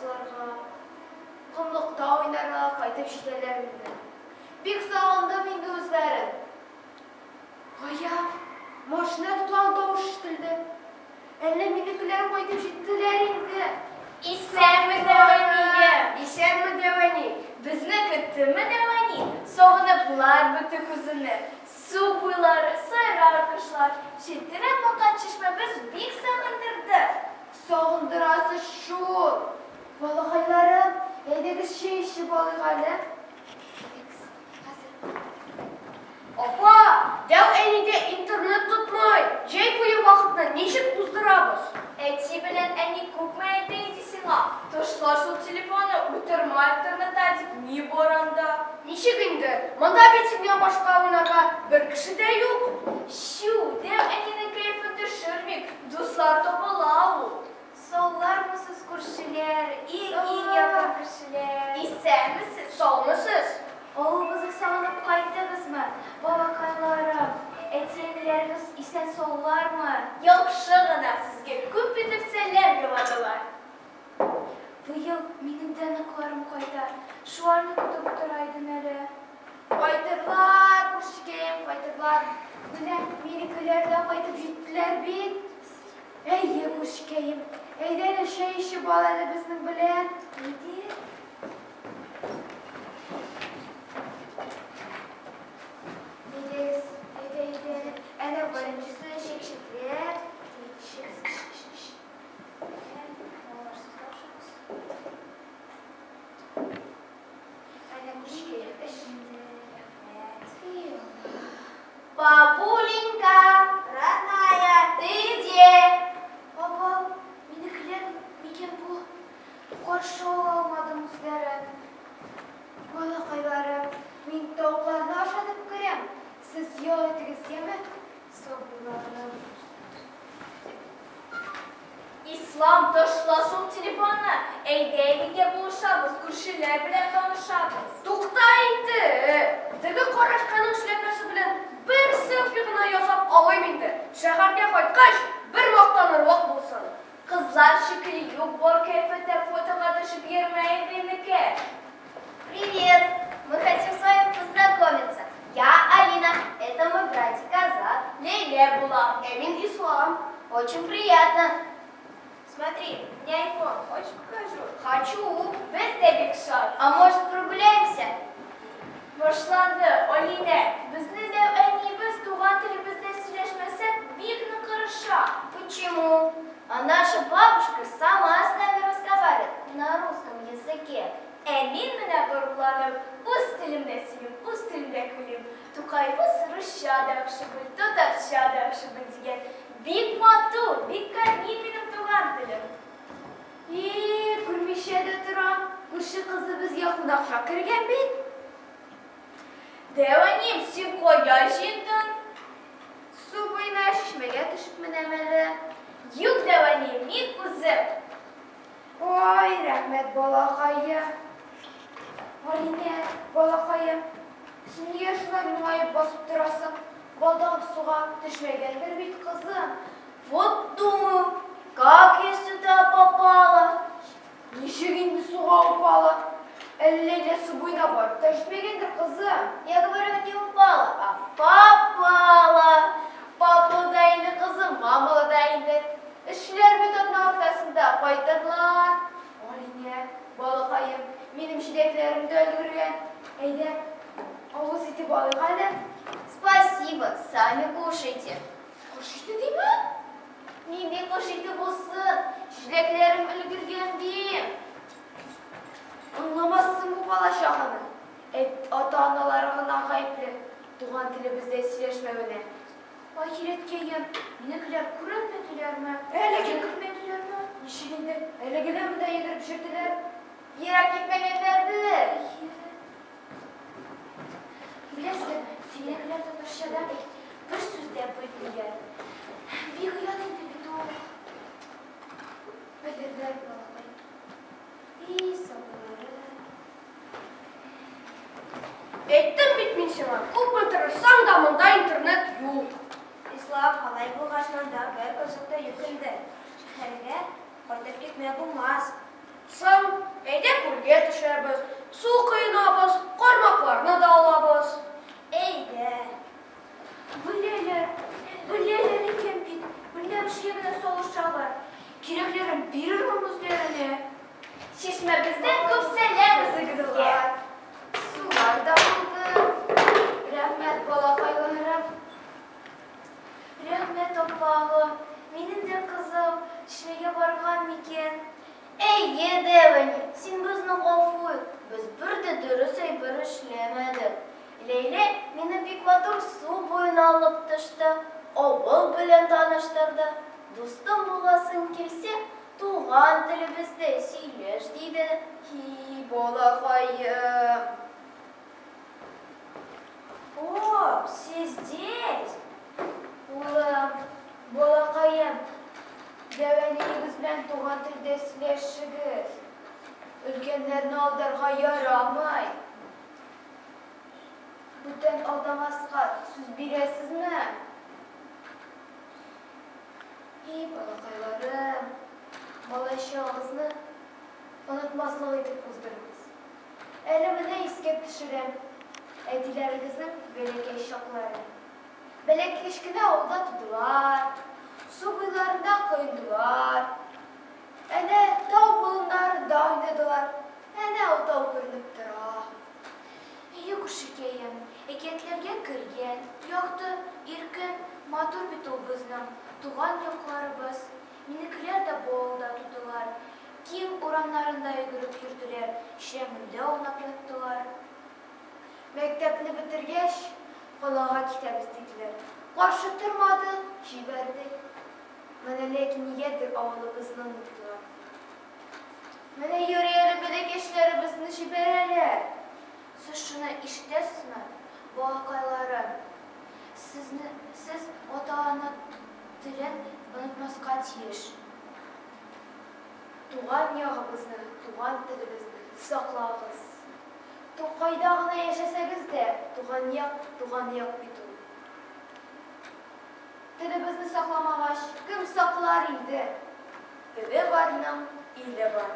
басуларга, комлыкта уйнарга кайтып җитәләр инде. Бик сагындым инде үзләрен. Кая, машина тотган тавыш ишетелде. Әллә минекеләр кайтып җиттеләр инде. Исәнме, дәү әнием! Исәнме, дәү әни! Безне көттеңме, дәү әни? Сагыныплар бөтте үзеңне. Су буйлары, сайрар кошлар, челтерәп аккан чишмәбез бик сагындырды. Сагындырасы шул. Балакайларым, әйдәгез чәй эчеп алыйк әле. Хәзер. Апа, дәү әнидә интернет тотмый. Җәй буе вакытны ничек уздырабыз? Әти белән әни күпме әйтә инде сиңа? Ташла шул телефонны, утырма интернетта дип ни бар анда? Ничек инде? Монда бит синнән башка уйнарга бер кеше дә юк. Чү, дәү әнинең кәефен төшермик, дуслар табыла ул. Саулармысыз, күршеләр, иң-иң якын кешеләр. Исәнмесез? Саумысыз? Авылыбызны сагынып кайттыгызмы, балакайларым? Әти-әниләрегез исән саулармы? Яхшы гына, сезгә күп итеп сәлам юлладылар. Быел минем дә оныкларым кайта. Шуларны көтеп утыра идем әле. Кайтырлар, күршекәем, кайтырлар. Менә минекеләр дә кайтып җиттеләр бит. Әйе, күршекәем, әйдә әле чәй эчеп ал әле безнең белән. Әйдә. Әйдәгез, әйдә, әйдә әле. Әнә беренчесе чәкчәкләр. Икенчесе, эч, эч, эч. Балалар, сез дә ашагыз. Әнә күршекәем, эч инде. Рәхмәт. И Алла. Бабуленька, родная, ты где? Апа, минекеләр микән бу? Каршы ала алмадым үзләрен. Балакайларым, мин тавыкларны ашатып керәм. Сез ял итегез, яме? Сау булыгыз. Ислам, ташла шул телефонны. Әйдә, әнигә булышабыз, күршеләр белән танышабыз. Тукта инде! Теге карачкының эшләпәсе белән бер селфи гына ясап алыйм инде. Шәһәргә кайткач, бер мактанырлык булсын. Кызлар шикелле юк бар кыяфәттә фотога төшеп йөрмә инде, инекәш. Привет! Мы хотим с вами познакомиться. Я Алина, это мой братик Азат. Ләйлә булам. Ә мин Ислам. Очень приятно. Смотри, у меня айфон, хочешь, покажу? Хочу. Без дә бик шат. А может, прогуляемся? Башланды, Алинә. Безнең дәү әниебез туган телебездә сөйләшмәсәк, бик нык орыша. Почему? А наша бабушка сама с нами разговаривает на русском языке. Ә мин менә горурланып, үз телемдә сөйлим, үз телемдә көлим. Тукайыбыз русча да яхшы бел, татарча да яхшы бел дигән. Бик матур, бик камил минем туган телем. И, күрмичә дә торам. Күрше кызы безгә кунакка кергән бит. Дәү әнием, син кая җыендың? Су буена чишмәгә төшеп менәм әле. Юк, дәү әнием, мин үзем. Ой, рәхмәт, балакаем. Алинә, балакаем, син нигә шулай моңаеп басып торасың? Балдагың суга төшмәгәндер бит, кызым. Вот думаю, как я сюда попала? Ничек инде суга упала? Әллә дә су буена барып та җитмәгәндер, кызым. Я говорю, не упала, а попала. Папалы да инде, кызым, мамалы да инде. Эшчеләр бит атна уртасында кайтырлар. Алинә, балакаем, минем җиләкләрем дә өлгергән. Әйдә, авыз итеп алыйк әле. Спасибо, сами кушайте. Кош ите диме? Нинди кош ите булсын? Җиләкләрем өлгергән дим. Аңламассың бу бала чаганы. Ата-аналары гына гаепле туган телебездә сөйләшмәвенә. Ахирәткәем, минекеләр күренмәделәрме? Әлегә күрмәделәрме? Ничек инде? Әле генә монда йөгереп йөрделәр. Ерак китмәгәннәрдер. Беләсең, синекеләр татарчада бер сүз дә белмиләр. Бик оят инде бит ул. Белерләр, балакай. И, сабырлары. Әйттем бит мин сиңа, күпме тырышсаң да монда интернет юк. Ислам, алай булгач монда бер кызык та юк инде. Шәһәргә кайтып китмәк булмас. Соң, Чишмәбездән күп сәлам үзегезгә. Сулар да булды. Рәхмәт, балакайларым. Рәхмәт, апагы. Минем дә кызым чишмәгә барган микән? Әйе, дәү әни, син безне гафу ит. Без бер дә дөрес әйбер эшләмәдек. Ләйлә мине бик матур су буена алып төште, авыл белән таныштырды. Дустым буласың килсә, туган телебездә сөйләш, диде. Һи, балакаем. О, все здесь. Улым, балакаем, дәү әниегез белән туган телдә сөйләшегез. Өлкәннәрне алдарга ярамый. Бүтән алдамаска сүз бирәсезме? И, балакайларым, балачагыгызны онытмаслык итеп уздырыгыз. Әле менә искә төшерәм әтиләрегезнең бәләкәй чакларын. Бәләкәч кенә авылда тудылар, су буйларында коендылар. Әнә тау болыннарында уйнадылар. Әнә ул тау күренеп тора. Әйе, күршекәем, әкиятләргә кергән, якты, иркен, матур бит ул безнең туган якларыбыз. Минекеләр дә бу авылда тудылар. Киң урамнарында йөгереп йөрделәр, чирәмендә аунап яттылар. Мәктәпне бетергәч, калага китәбез диделәр. Каршы тормадык, җибәрдек. Менә ләкин нигәдер авылыбызны оныттылар. Менә йөри әле бәләкәчләребезне җибәрәләр. Сез шуны ишетәсезме, балакайларым? Сезне, сез ата-ана телен онытмаска тиеш. Туган ягыбызны, туган телебезне саклагыз. Кайда гына яшәсәгез дә, туган як, туган як бит ул. Телебезне сакламагач, кем саклар инде? Теле барның иле бар.